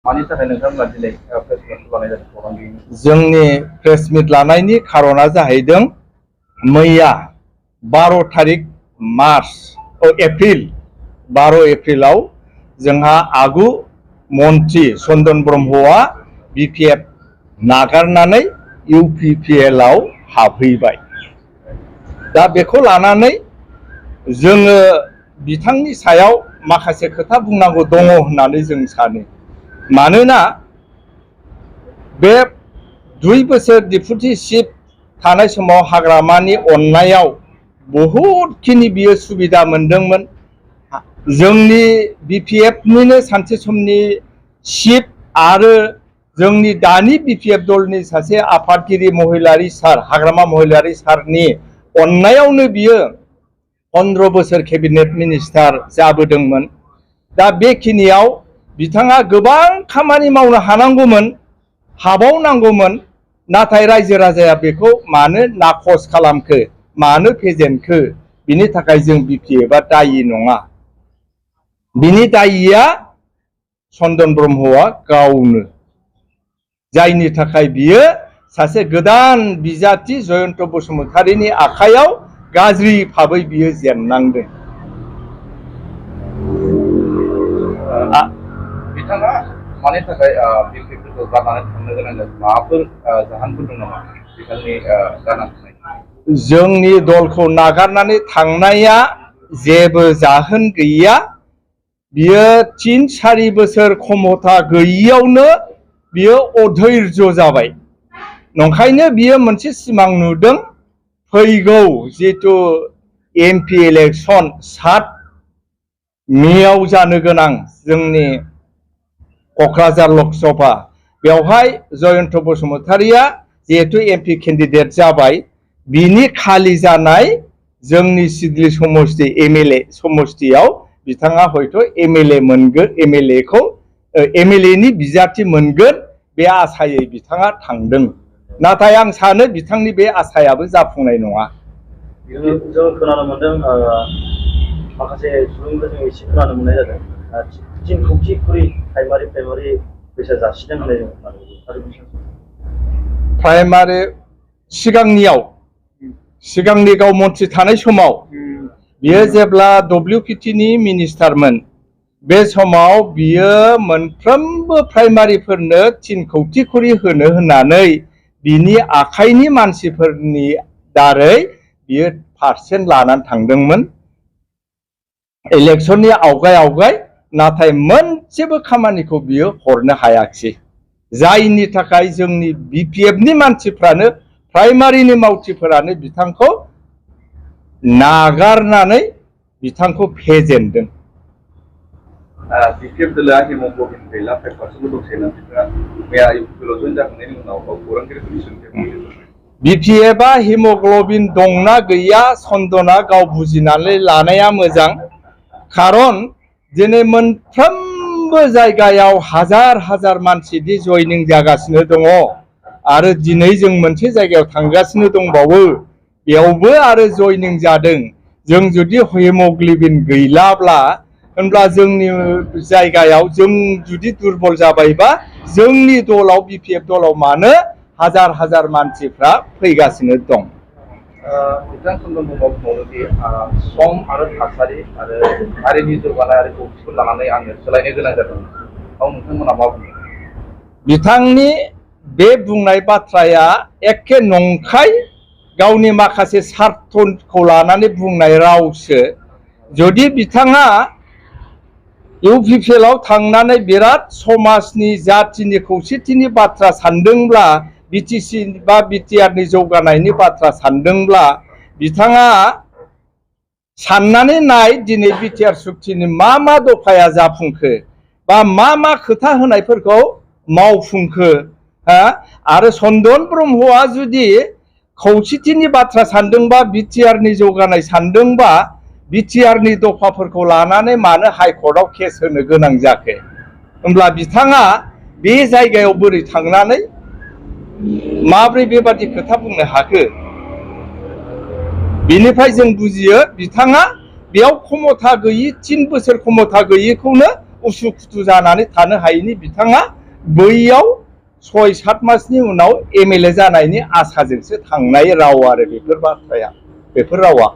मानि थाखाय नोंथांमोना दिनै प्रेस मिट लानाय जादों खौरांगिरि? जोंनि प्रेस मिट लानायनि खारना जाहैदों मैया 12 तारिख एप्रिल 12 एप्रिलाव जोंहा आगु मन्त्रि चन्दन ब्रह्मआ बिपिएफ नागारनानै इउपिपिएल आव हाबहैबाय। दा बेखौ लानानै जोङो बिथांनि सायाव माखासे खोथा बुंनांगौ दङ होननानै जों सानो। मानोना बे 2 बोसोर डिप्युटी चिफ थानाय समाव हाग्रामानि अननायाव बहुतखिनि बियो सुबिदा मोनदोंमोन। जोंनि बिपिएफनिनो सानसे समनि चिफ आरो जोंनि दानि बिपिएफ दलनि सासे आफादगिरि महिलारि सार हाग्रामा महिलारि सारनि अननायावनो बियो 15 बोसोर केबिनेट मिनिस्टार जाबोदोंमोन। दा बेखिनियाव बिथाङा गोबां खामानि मावनो हानांगौमोन, हाबावनांगौमोन, नाथाय रायजो राजाया बेखौ मानो नाखस खालामखो, मानो फेजेनखो, बिनि थाखाय जों बिपिएफआ दायि नङा। बिनि दायिया चन्दन ब्रह्मआ गावनो, जायनि थाखाय बियो सासे गोदान बिजाथि जयन्त बसुमतारीनि आखायाव गाज्रि भाबै बियो जेननांदों। बिथाङा मानि थाखाय बिपिएफखौ गारनानै थांनो गोनां जादों? माबाफोर जाहोनफोर दं नामा बिथांनि गारना थांनाय? जोंनि दलखौ नागारनानै थांनाया जेबो जाहोन गैया। बियो 3-4 बोसोर क्षमता गैयियावनो बियो अधैर्य जाबाय। नंखायनो बियो मोनसे सिमां नुदों, फैगौ जितु एमपि इलेक्शन 7 मेआव जानो गोनां जोंनि क'क्राझार लकसभा, बेवहाय जयन्त बसुमतारीया जिहेतु एमपि केन्डिडेट जाबाय, बिनि खालि जानाय जोंनि सिडली समष्टि एमएलए समष्टियाव बिथाङा हयथ' एमएलए मोनगोन, एमएलएनि बिजाथि मोनगोन बे आसायै बिथाङा थांदों। नाथाय आं सानो बिथांनि बे आसायाबो जाफुंनाय नङा। जों खोनानो मोनदों, माखासे सुबुंफोर जों एसे खोनानो मोननाय जादों 3 कौटि खरि प्राइमारि फैसा जासिदों होननाय जों खोनानो मोनदों। प्राइमारि सिगांनि गाव मन्थ्रि थानाय समाव बियो जेब्ला WPTनि मिनिस्टारमोन, बे समाव बियो मोनफ्रोमबो प्राइमारिफोरनो 3 कौटि खरि होनो होननानै बिनि आखाइनि मानसिफोरनि दारै बियो पारसेन्ट लानानै थांदोंमोन इलेक्शननि आवगाय, नाथाय मोनसेबो खामानिखौ बियो हरनो हायाखिसै। जायनि थाखाय जोंनि बिपिएफनि मानसिफ्रानो, प्राइमारिनि मावथिफोरानो बिथांखौ नागारनानै बिथांखौ फेजेनदों। बिपिएफ दला हिमग्ल'बिन गैला 5% दंसै नोंथाङा मैया इउपिपिएलआव जइन जाखांनायनि उनाव खौरांगिरिफोरनि सोंथियाव बिपिएफआ हिमग्ल'बिन दंना गैया चन्दना गाव बुजिनानै लानाया मोजां। खारन दिनै मोनफ्रोमबो जायगायाव हाजार मानसिनि जयनिं जागासिनो दङ आरो दिनै जों मोनसे जायगायाव थांगासिनो दंबावो, बेयावबो आरो जयनिं जादों। जों जुदि हिमग्ल'बिन गैलाब्ला होनब्ला जोंनि जायगायाव जों जुदि दुरबल जाबायबा जोंनि दलाव बिपिएफ दलाव मानो हाजार मानसिफ्रा फैगासिनो दं? बिथां चन्दन ब्रह्मआ बुंबावदोंदि सम आरो थासारि आरो हारिनि जौगानाय आरो खौसेथिखौ लानानै आङो सोलायनो गोनां जादों। नोंथांमोना मा बुङो? बिथांनि बे बुंनाय बाथ्राया एखे नंखाय, गावनि माखासे सार्थखौ लानानै बुंनाय रावसो। जुदि बिथाङा इउपिपिएलआव थांनानै बिराद समाजनि जातिनि खौसेथिनि बाथ्रा सानदोंब्ला, बिटिसि बा बिटिआरनि जौगानायनि बाथ्रा सानदोंब्ला, बिथाङा साननानै नाय दिनै बिटिआर सुक्तिनि मा दफाया जाफुंखो बा मा खोथा होनायफोरखौ मावफुंखो। आरो चन्दन ब्रह्मआ जुदि खौसेथिनि बाथ्रा सानदोंबा, बिटिआरनि जौगानाय सानदोंबा, बिटिआरनि दफाफोरखौ लानानै मानो हाइकर्टआव केस होनो गोनां जाखो? होमब्ला बिथाङा बे जायगायाव बोरै थांनानै माब्रै बेबादि खोथा बुंनो हाखो? बेनिफ्राय जों बुजियो बिथाङा बेयाव क्षमता गैयि, 3 बोसोर क्षमता गैयिखौनो उसुखुथु जानानै थानो हायैनि बिथाङा बैयाव 6-7 मासनि उनाव MLA जानायनि आसाजोंसो थांनाय राव आरो बेफोर बाथ्राया, बेफोर रावा।